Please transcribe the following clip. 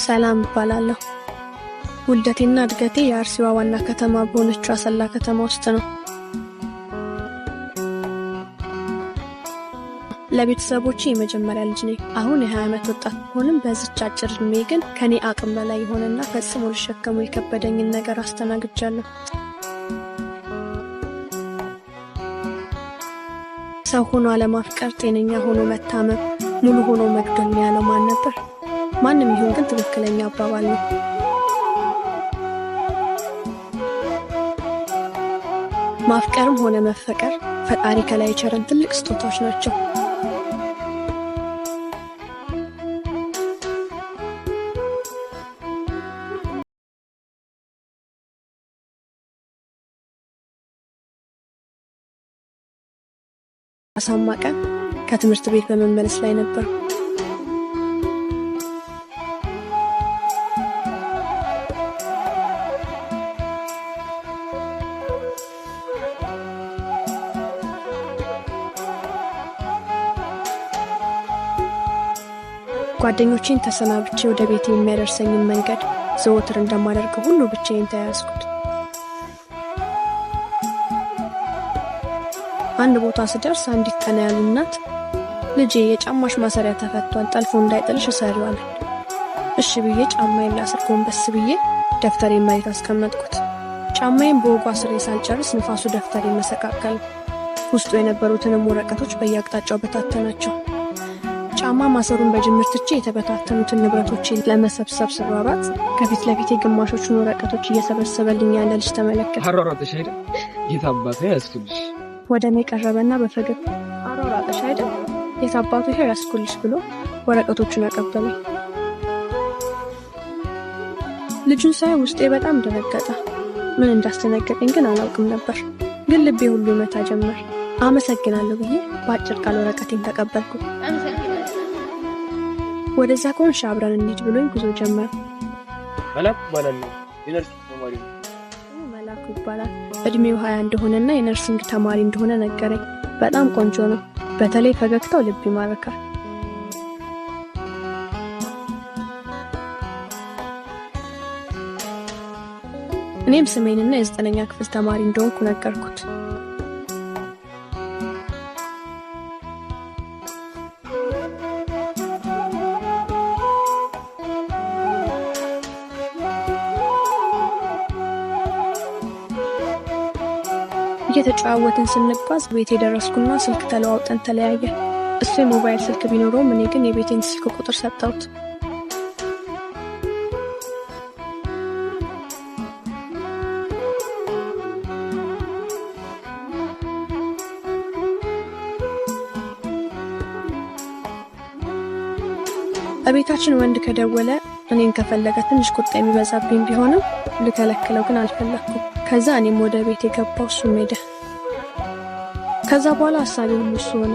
ሰላም እባላለሁ። ውልደቴና እድገቴ የአርሲዋ ዋና ከተማ በሆነችው አሰላ ከተማ ውስጥ ነው። ለቤተሰቦቼ የመጀመሪያ ልጅ ነኝ። አሁን የ20 ዓመት ወጣት ብሆንም በዚች አጭር እድሜ ግን ከኔ አቅም በላይ የሆነና ፈጽሞ ልሸከመው የከበደኝን ነገር አስተናግጃለሁ። ሰው ሆኖ አለማፍቀር፣ ጤነኛ ሆኖ መታመም፣ ሙሉ ሆኖ መግደል ነው ያለው ማን ነበር? ማንም ይሁን ግን ትክክለኛ አባባል ነው። ማፍቀርም ሆነ መፈቀር ፈጣሪ ከላይ የቸረን ትልቅ ስጦታዎች ናቸው። አሳማ ቀን ከትምህርት ቤት በመመለስ ላይ ነበር። ጓደኞቼን ተሰናብቼ ወደ ቤቴ የሚያደርሰኝን መንገድ ዘወትር እንደማደርገው ሁሉ ብቻዬን ተያያዝኩት። አንድ ቦታ ስደርስ አንዲት ጠና ያሉ እናት ልጄ የጫማሽ ማሰሪያ ተፈቷል፣ ጠልፎ እንዳይጥልሽ እሰሪው አሉኝ። እሺ ብዬ ጫማዬን ላስር ጎንበስ ብዬ ደብተሬን መሬት አስቀመጥኩት። ጫማዬን በወጉ አስሬ ሳልጨርስ ንፋሱ ደብተሬን መሰቃቀለ። ውስጡ የነበሩትንም ወረቀቶች በየአቅጣጫው በታተናቸው። ጫማ ማሰሩን በጅምር ትቼ የተበታተኑትን ንብረቶቼን ለመሰብሰብ ስሯሯጥ ከፊት ለፊቴ ግማሾቹን ወረቀቶች እየሰበሰበልኝ ያለ ልጅ ተመለከተ። አሯሯጠሽ አይደል? የት አባቱ ያዝኩልሽ። ወደ እኔ ቀረበና በፈገግታ አሯሯጠሽ አይደል? የት አባቱ ይኸው ያዝኩልሽ ብሎ ወረቀቶቹን አቀበለኝ። ልጁን ሳይ ውስጤ በጣም ደነገጠ። ምን እንዳስደነገጠኝ ግን አላውቅም ነበር። ግን ልቤ ሁሉ ይመታ ጀመር። አመሰግናለሁ ብዬ በአጭር ቃል ወረቀቴን ተቀበልኩ። ወደዛ ከሆንሽ አብረን እንሂድ ብሎኝ ጉዞ ጀመር። መላኩ እባላለሁ። የ nursing ተማሪ ነኝ። ስሙ መላኩ ይባላል። እድሜው 20 እንደሆነና የ nursing ተማሪ እንደሆነ ነገረኝ። በጣም ቆንጆ ነው። በተለይ ፈገግታው ልብ ይማርካል። እኔም ስሜንና የዘጠነኛ ክፍል ተማሪ እንደሆንኩ ነገርኩት። እየተጨዋወትን ስንጓዝ ቤቴ ደረስኩና ስልክ ተለዋውጠን ተለያየን። እሱ የሞባይል ስልክ ቢኖረውም እኔ ግን የቤቴን ስልክ ቁጥር ሰጠሁት። እቤታችን ወንድ ከደወለ እኔን ከፈለገ ትንሽ ቁጣ የሚበዛብኝ ቢሆንም ልከለክለው ግን አልፈለግኩም። ከዛ እኔም ወደ ቤት የገባው እሱም ሄደ። ከዛ በኋላ ሀሳቤ ሁሉ እሱ ሆነ።